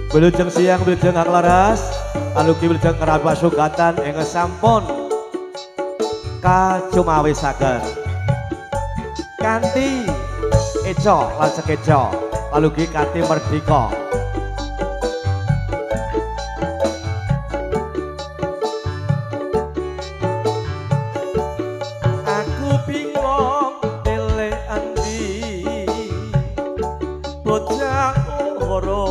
Wilujeng siang, wilujeng hang laras, alugi wilujeng kerabat sugatan ingkang sampun kacumawisaken. Kanthi eca lan sekeca, alugi kanthi merdika. Aku bingung milih endi, bocah loro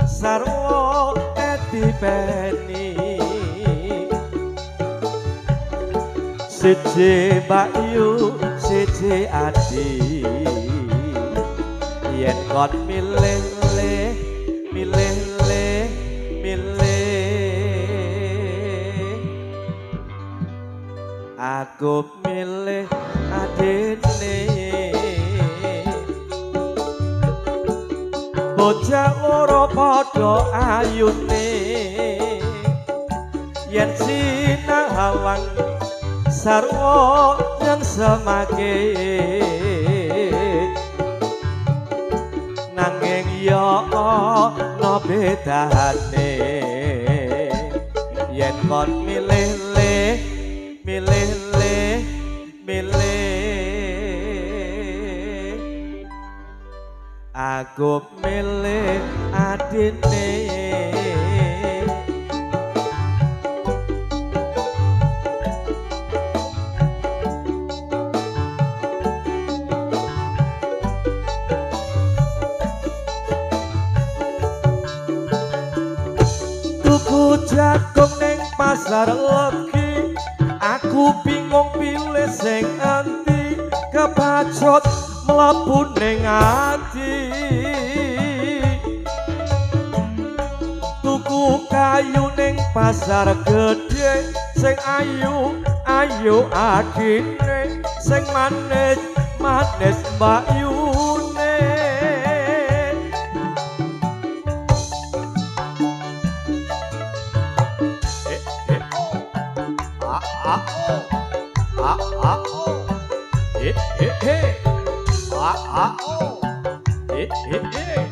sarwa edipeni. Siji Mbakyu, siji Adi, yen kon milih leh, milih leh, milih, aku milih adine. Bocah loro padha ayune, yen sinawang sarwa yang semake, nanging ya ana bedane. Yen kon milih leh, milih leh, milih, aku milih adine. Tuku jagung ning pasar legi, aku bingung pilih sing endi, kebacut mlebu ning ati. Tuku kayu ning pasar gedhe, sing ayu ayu adine, sing manis manis mbakyune. A a o, a a o, e e e, a a o, e e e.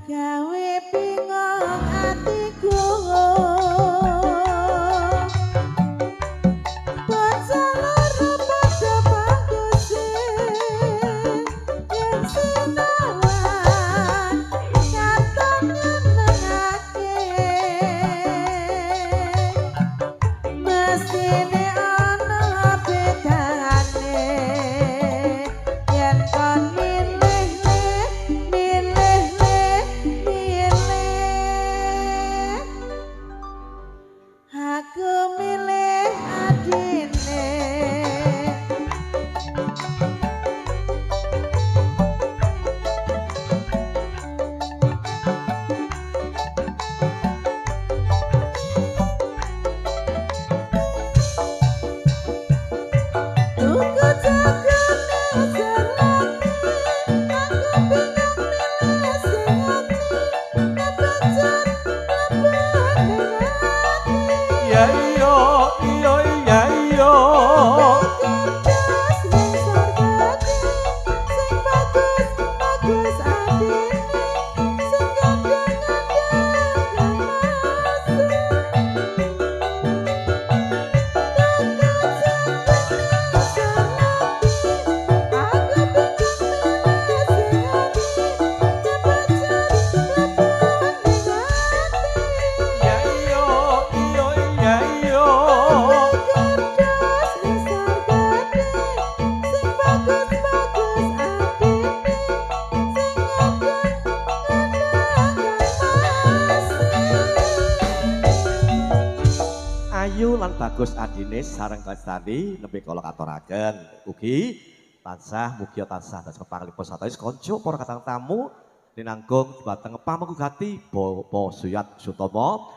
Gawe bingung atiku, bocah loro padha baguse, yen sinawan katon nyenengake, mestine ana bedane. Yen kon milih leh, milih leh, milih, Ayu lan Bagus adine sareng kastani nembe kula katuraken. Ugi tansah mugia tansah dados panglipur satawis kanca para katang tamu tinanggung dhumateng pamengku gati Bapak Suyat Sutomo.